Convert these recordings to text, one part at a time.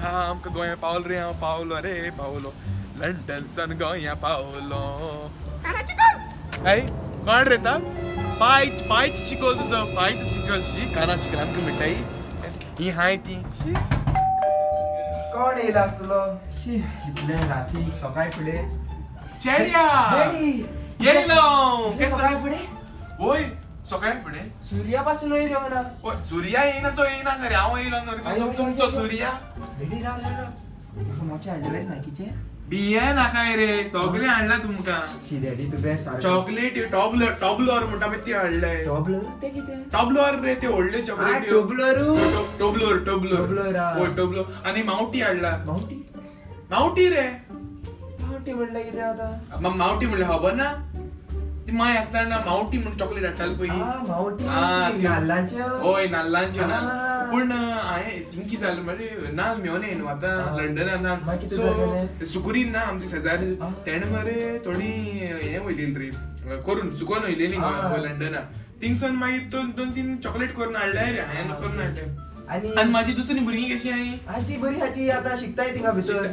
सामको गोंया पावलो रे हांव, पावलो रे पावलो, लंडन सन गोंया पावलो. ऐ कोण रे ता? पाय पायच चिकोल तुजो, पायच चिकोल. शी काना चिकोल आमकां मिठाई ही हाय ती. शी कोण येयला आसतलो शी इतले राती सकाळ फुडें? चेड्या डॅडी! येयलो. इतले सकाळ फुडें? वय, सकाळ फुडें. सुर्या पासून वयर येवंक ना. वय, सुर्या येयना तो येयना खरें, हांव येयलो न्हू रे. आयो, आयो, तुमचो आयो. सुर्या. डॅडी, राव राव राव, म्हाका मोचे हाडले रे नायकीचे. बिये नाकाय रे, सगळें हाडलां तुमकां. शी डॅडी, तूं बेस्ट सारको. चॉकलेट टॉबलर, टॉबलर म्हणटा पळय ती हाडले. टॉबलर ते कितें? टॉबलर रे, ते व्हडले चॉकलेट. टोबलरू. टोबलोर, टोबलोर. टोबलोर, आ. वय टोबलो. आनी मावटी हाडला. मावटी? मावटी रे. मावटी म्हणल्यार कितें आतां? मावटी म्हणल्यार खबर ना? ती माय आसतना मावटी म्हूण चॉकलेट हाडटाली पळय. आ, मावटी. आ, ती नाल्लाच्यो. हय, नाल्लांच्यो ना. आ. पूण हांवें थिंग कितें जालें मरे, ना मेवना न्हू आतां आ. लंडना ना. मागीर कितें सो जालें? सुकुरीन ना आमचे शेजारी, आ. तेणें मरे थोडी हें वयलेली रे करून सुकोन वयलेली आ. लंडना. थिंगसून मागीर दोन दोन तीन चॉकलेट करून हाडले रे हांवें, करून हाडले. आनी आनी म्हाजी दुसरी भुरगीं कशी आही? आ, ती बरी आहा, ती आतां शिकताय थिंगा भितर.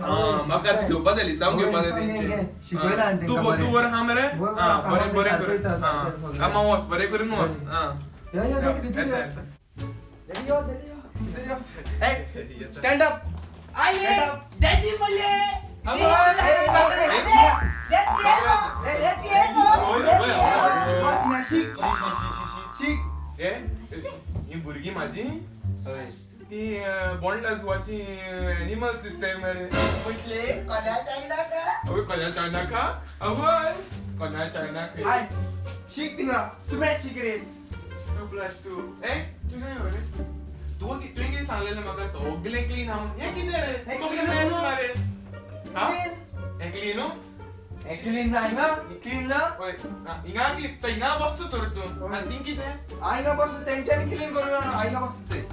म्हाका आतां घेवपा जाय, लिसांव घेवपा जाय तेंचें. शिकयला हांवें तूं तेंकां बरें. तूं बरें आहा मरे? वय, वय, आं, कामाक बरें बी बरें सारको करून. येता, आं, सारकें सगळें. कामाक वच, बरें करून वच. आं. यो यो डॅडी, भितर यो. येता, येता. डॅडी यो, डॅडी यो, भितर यो. ए, स्टँड अप. आले डॅडी मले. शी शी शी शी शी. शीक. ए, ही भुरगीं म्हाजी ती बोंडला जुवाची एनिमल्स दिसताय मरे. म्हटले कोण्या चायना का? अवय, कोण्या चायना का? अवय, कोण्या चायना का? I, शीक थिंगा, तूं मॅच शीक रे. 2 + 2. ए, तुजें रे, तूं तुवें कितें सांगलेलें म्हाका? सगळें क्लीन आहा. हें कितें रे? हें सगळें clean mess न्हू. मरे. हा, Clean. हें क्लीन न्हू? हें क्लीन ना हिंगा? क्लीन ना? वय, हिंगा क्लीन तो हिंगा बसता तर तूं. हय. आनी थिंग कितें? हिंगा बसतो, तेंच्यांनी क्लीन करून हिंगा बसतो थंय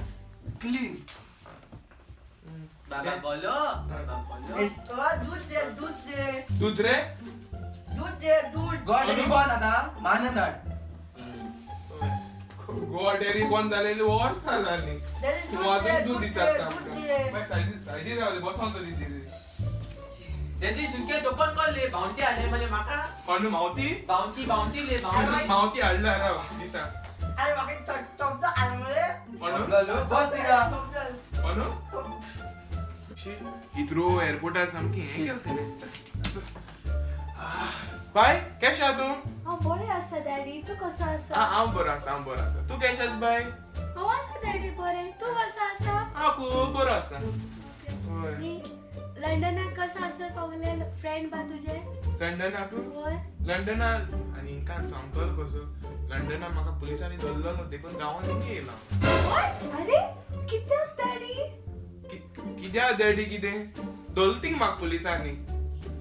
क्लीन. बाबा बोलो, बाबा बोलो. दूध दे, दूध दे. दूद रे. दूध दे, दूध. गोवा डेअरी बंद आतां, मानंद हाड. गोवा डेअरी बंद जालेली वर्सां जालीं. डॅडी, तूं दूध दे, अजून दूद दूध दे, विचारता दूध आमकां. दे. बाय, सायडीन सायडीन राव, बसोन तरी ती. डॅडी, सुनके टोकन कोल्ले बाउंटी आले मले माका. कोण मावती? बाउंटी, बाउंटी ले बाउंटी. मावती हाडला, राव दिता. अरे, म्हाका एक चमचो हाड मरे. कोण? बस थिंगा. चमचो. कोण? चमचो. हिथ्रो एअरपोर्टार सामकी हें केलें तेणें. बाय, केशें आहा तूं? हांव बरें आसा डॅडी, तूं कसो आसा? हांव बरो आसा, हांव बरो आसा. तूं केशें आसा बाय? हांव आसा डॅडी बरें, तूं कसो आसा? हांव खूब बरो आसा. हय. नी लंडनाक कसो आसा सगळे फ्रेंड बा तुजे? लंडनाक? वय. लंडनाक आनी हिंकान सांगतलो कसो, लंडनाक म्हाका पुलिसांनी धरलेलो, देखून गांवान हिंगा येयला. What? अरे, कित्याक डॅडी? कित्याक डॅडी कितें धरलो थिंग म्हाका पुलिसांनी.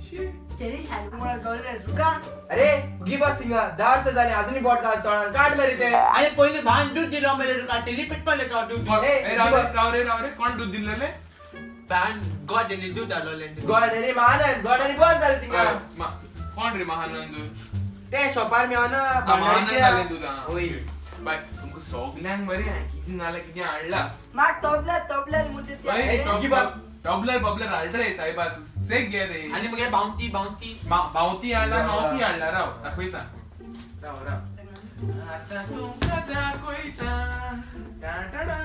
शी. तेरी शाळेमुळे गवले तुका. अरे, उगी बस थिंगा. 10 वर्सां जालीं, अजूनय बोट घाल तोंडान, काड मरे ते. अरे, पयलीं भान दूध दिलो मरे तुका, तेली पिटपाले तो दूध. ए, ए, राव रे, राव रे, राव रे, कोण दूद दिल्लेले? भान गॉड डेली दूध आलोले. गोवा डेअरी महानंद, गोवा डेअरी बंद जालें थिंगा. कोण रे महानंद? ते शॉपार मेवना. महानंद जालें दूद. वय. बाय, तुमकां सगल्यांक मरे हांवें कितें ना जाल्यार कितें हाडला. म्हाका तोबल्यार तोबल्यार म्हणटा बाय, ते. ओगी बस. टॉबलर बबलर हाडले रे सायबा, सुसेग घे रे. आनी मगे बाउंटी, बाउंटी. बावती हाडला, मावती हाडला. राव, दाखयता, राव राव, आतां तुमकां दाखयता. टाटाडा.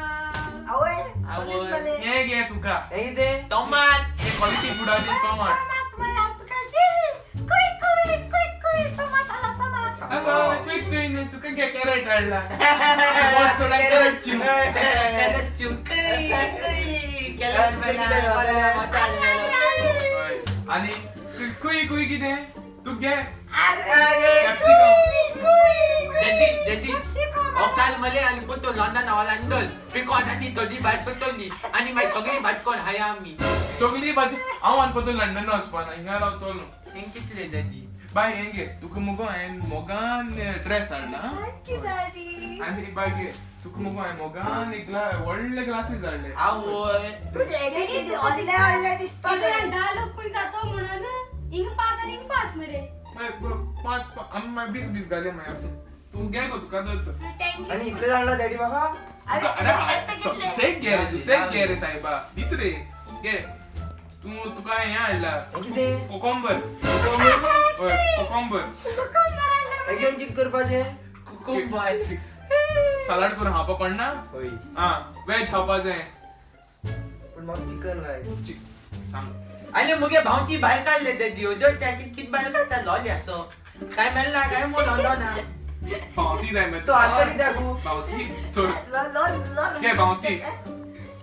आवय. आवय. मले. हें घे तुका. हें कितें? टोमाट. हे क्वॉलिटी फुडाचें टोमाट. टमाट मला तुका दी. कुय कुय कुय कुय टमाट आला टमाट. आवय, कुय कुय न्हय तुका, घे कॅरट हाडला. बोट सोडा, कॅरट चिव. केलं चिवकई कई केलं मेला कोल्या मोताल मेला. हय. आनी कुय कुय कितें तूं घे. अरे. कॅप्सिकम. Daddy, daddy, Capsicum. हो काल मले आनी पोतो लंडन हॉलंडल पिकॉन आनी थोडी भायर सोडटली आनी मागीर सगळी भाजी कोण हाया आमी. सगळी भाजी हांव आनी पोतो लंडन वचपाना, हिंगा रावतलो. हें कितले डॅडी? बाय, हें घे तुका मुगो हांवें मोगान ड्रेस हाडला. Thank you daddy. आनी बाय, घे तुका मुगो हांवें मोगान एक व्हडले ग्लासीस हाडले. आवय. तुझे एबीसीडी ऑनलाइन ऑनलाइन दिसतले. 10 लोक पण जातो म्हणून हिंग 5 आनी हिंग 5 मरे. मागीर 5 आमी मागीर 20 20 घालया मागीर, आसूं. तूं घे गो, तुका दवरता. Thank you. आनी इतलें जाणा डॅडी म्हाका? अरे, अरे, सुसेग घे रे, सुसेग घे रे सायबा, दीत रे. घे तूं तुका हें हाडला. हें कितें? कोकोंबर. हय, कोकोंबर. हें घेवन कितें करपाचें? कुकुंबर. सलाड करून खावपाक कोण ना. हय. आं, वेज खावपा जाय. पूण म्हाका चिकन लायक. सांग. आनी मुगे भावती भायर काडले ते दियो कित कित भायर काडटा लोली असो काय मेळना काय म्हूण लंडना. भावती जाय मरे. तूं आसता कित्याक गो? भावती थोड. लो. घे भावती.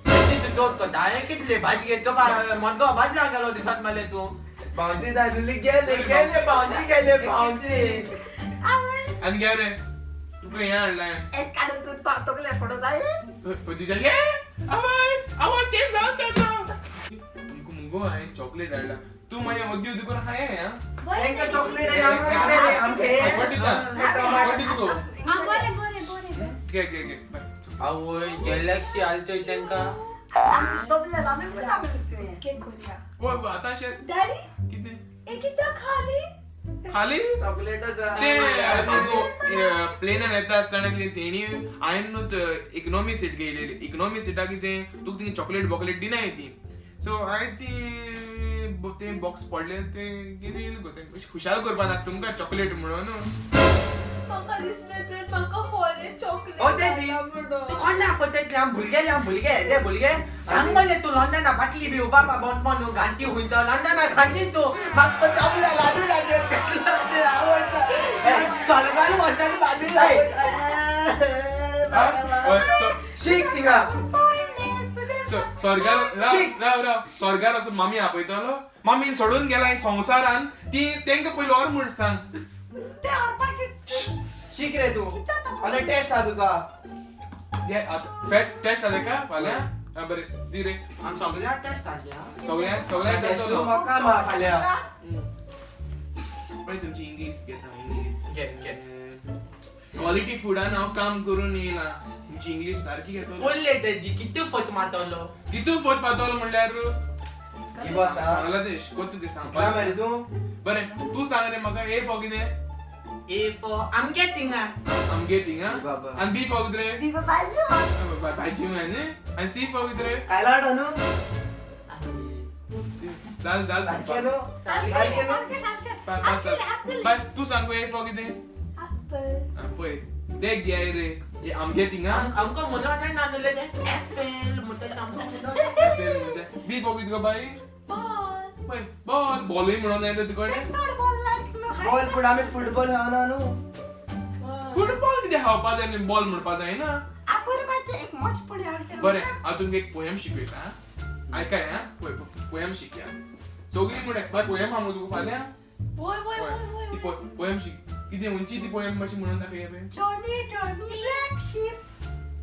तूं चोत करता हांवें कितले भाजी घेतो मडगांव भाजी लागलो दिसत मले तूं. भावती जाय आसली, गेले गेले भावती, गेले भावती. आनी घे रे, तुका हें हाडलां. एक काडून तूं तकले फोटो जाय. जीजा घे. आवाज आवाज चेंज जावन तेजो. तुमकां मुगो हांवें चॉकलेट हाडला. तूं मागीर अद्दी अद्दी करून खाय आं. तांकां चॉकलेट आनी आमकां कितें रे? आमकां हें. फट दिता, फट दिता गो. आं, बरें बरें बरें. घे घे घे, बाय. आवय गॅलक्सी आलचोय तांकां. आमची तबले आमी तुवें. केक करूया. वय, आतां अशें डॅडी, कितें? हे कित्याक खाली? खाली चॉकलेटच. ते प्लेनान येता आसतना कितें तेणी हांवें न्हू इकनॉमी सीट घेयलेली. इकनॉमी सिटा कितें तुका ती चॉकलेट बॉकलेट दिनाय ती. सो हांवें ती तें बॉक्स पडलें तें कितें येयलें गो तें खुशाल करपा नाका तुमकां चॉकलेट म्हणून. म्हाका दिसलें तुवें म्हाका फॉरेन चॉकलेट ओ daddy, हाडला म्हणून. तूं कोण फटयतले? आम भुरगे, आम भुरगे, ते भुरगे सांग मले तूं लंडना बाटली बी उबापा बोट न्हू घांटी हुंय तो लंडना घांटी तूं म्हाका चावला लाडू लाडू आवडटा स्वर्गार वचन बाजू. शीक थिंगा. स्वर्गार राव राव राव, स्वर्गार असो मामी आपयतलो? मामीन सोडून गेला हे संवसारान ती तेंका पयलीं व्हर म्हूण सांग. ते व्हरपाक. शीक रे तूं, फाल्यां टेस्ट आहा तुका. घे आतां टेस्ट आसा का फाल्यां? आं बरें, दी रे. आम सगळ्या टेस्ट आसा. सगळ्यांक सगळ्यांक टेस्ट जातलो. म्हाका काम आहा फाल्यां. पळय तुमची इंग्लीश घेता, इंग्लीश. घे घे. क्वॉलिटी फुडान हांव काम करून येयला, तुमची इंग्लीश सारकी घेतलो. बोलले तेजी कितू फट मारतलो. कितू फोट पातलो म्हणल्यार? ही बस आहा. सांगला ते शिकवता ते शिकला सांगपाक. मरे तूं. बरें, तूं सांग रे म्हाका, ए फॉर कितें? ए फॉर आमगे थिंगा. आमगे थिंगा. बाबा. आनी बी फॉर कितें रे? बी बाजू. भाजी न्ही. आनी सी फॉर कितें रे? कायलाट न्हू. जाल जाल. सारकें न्हू, सारकें न्हू. सारकें सारकें. बाय, तूं सांग ए फॉर कितें? ऍपल. आं, पळय देख घे रे, हे आमगे थिंगा. आमकां मुलो जाय ना नुले जाय एपल म्हणटा आमकां. बी फॉर कितें गो बाई? बॉल. पळय बॉल, बॉलूय म्हणून येयलो तुका. चड बॉल लायक. बॉल पूण आमी फुटबॉल खेळना न्हू. फुटबॉल कितें खावपा जाय न्ही, बॉल म्हणपा जायना. अपुरबाचे एक मोठ पडी हाडटा. बरें, हांव तुमकां एक पोयम शिकयता आं. आयकाय आं, पळय पोयम शिकया सगळीं. म्हणटा बाय, पोयम आहा मुगो तुका फाल्यां. वय वय वय वय. ती पोयम शिक. कितें खंयची ती पोयम मातशी म्हणून दाखय पळय. Johnny Johnny black sheep.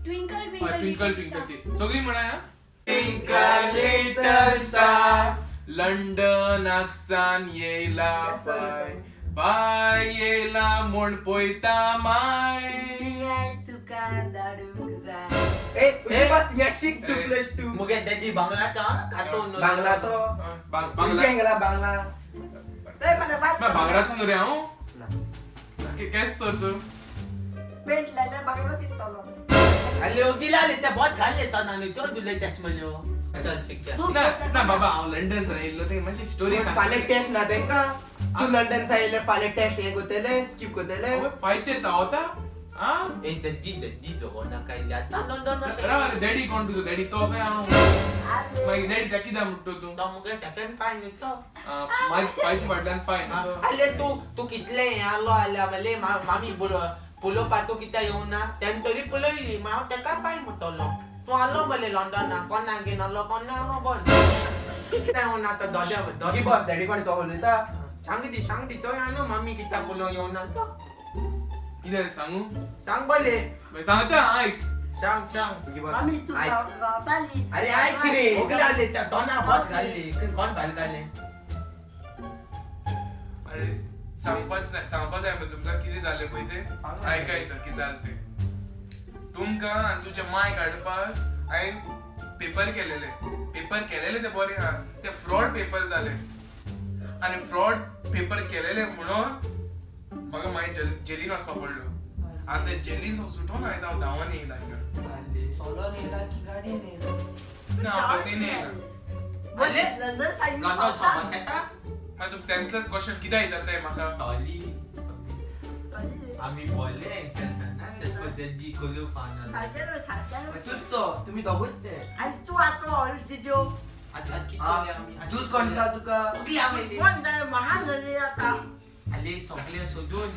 Twinkle हय, ट्विंकल. ट्विंकल ट्विंकल ती सगळीं म्हणा आं. ट्विंकल लिटल स्टार, लंडनाक सान येयला पाय, पाय येयला म्हूण पळयता माय. तुका धाडूंक जाय. ए उजे बस थिंगा, शीक 2 प्लस 2. मुगे तेजी बांगला तो खातो. बांगला तो. बांगला. खंयचे गेला बांगला? ते मला ना, भांगराचो न्हू रे हांव. केस तर तूं. पेंट लायल्यार बागलो दिसतलो. आले ओगिला ते बोट घालले तो ना न्हू चड उलयता तेश म्हणलो. चल शिकया. ना ना बाबा, हांव लंडन सान येयल्लो, ते मातशी स्टोरी सांग. फाल्यां टेस्ट ना तेंका? तूं लंडन सान येयले, फाल्यां टेस्ट हें करतले, स्कीप करतले. पायचे चावता आं. ए दज्जी दज्जी जोगो नाका इल्ले आतां लंडन. राव रे, डॅडी कोण तुजो? डॅडी तो काय हांव? मागीर डॅडी त्या कित्याक म्हणटा तूं? तो मुगे सेकंड पाय न्ही तो. आं, पायच्या फाटल्यान पाय न्ही तो. आले तूं तूं कितले हें आलो आल्या मले मामी पुलोवपा तूं कित्याक येवना तेणें तरी पुलयली. हांव तेका पाय म्हणटलो तूं आलो मले लंडना कोणा घेवन आलो कोणा खबर कित्याक येवना तो दोदे ही दोदे. बस डॅडी कोण तो उलयता. सांग दी, सांग दी चोय न्हू मामी कित्याक पुलोवंक येवना तो. कितें सांगू? सांग बले. मागीर सांगता, आयक. सांग सांग. तुगी बस. आमी चूक आयक. रावताली. अरे आयक रे. ओगले आले त्या दोना बोट घाल्ली कोण भायल घाले. अरे सांगपाच जाय, सांगपा जाय मरे तुमकां कितें जालें पळय तें. आयकाय तर कितें जालें तें. तुमकां आनी तुमच्या मांयक हाडपाक हांवें पेपर केलेले. पेपर केलेले ते बरें आहा, ते फ्रॉड पेपर जाले आनी फ्रॉड पेपर केलेले म्हणून म्हाका मागीर जेलीन वचपा पडलो आनी ते जेलीन सुटोन आयज हांव धांवन येयला हिंगा. चलोन येयला की गाडयेन येयला? ना, हांव बसीन येयला. आले? लंडन सायन लंडन समज येता? हा तुम सेन्सलेस क्वेश्चन कित्याक विचारताय म्हाका? सॉरी. आम्ही बोलले तेश कोन्न कोलू फान. सारकें सारकें. तूच तो तुम्ही दोगूच ते. आनी तूं आतां ऑल तिज्यो. आतां कितले आमी? दूध कोणता तुका? उगली आमी. कोण जाय महान जाली आतां. आले सगळे सोदून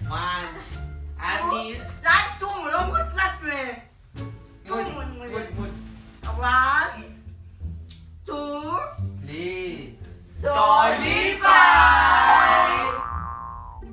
मान आनी राज.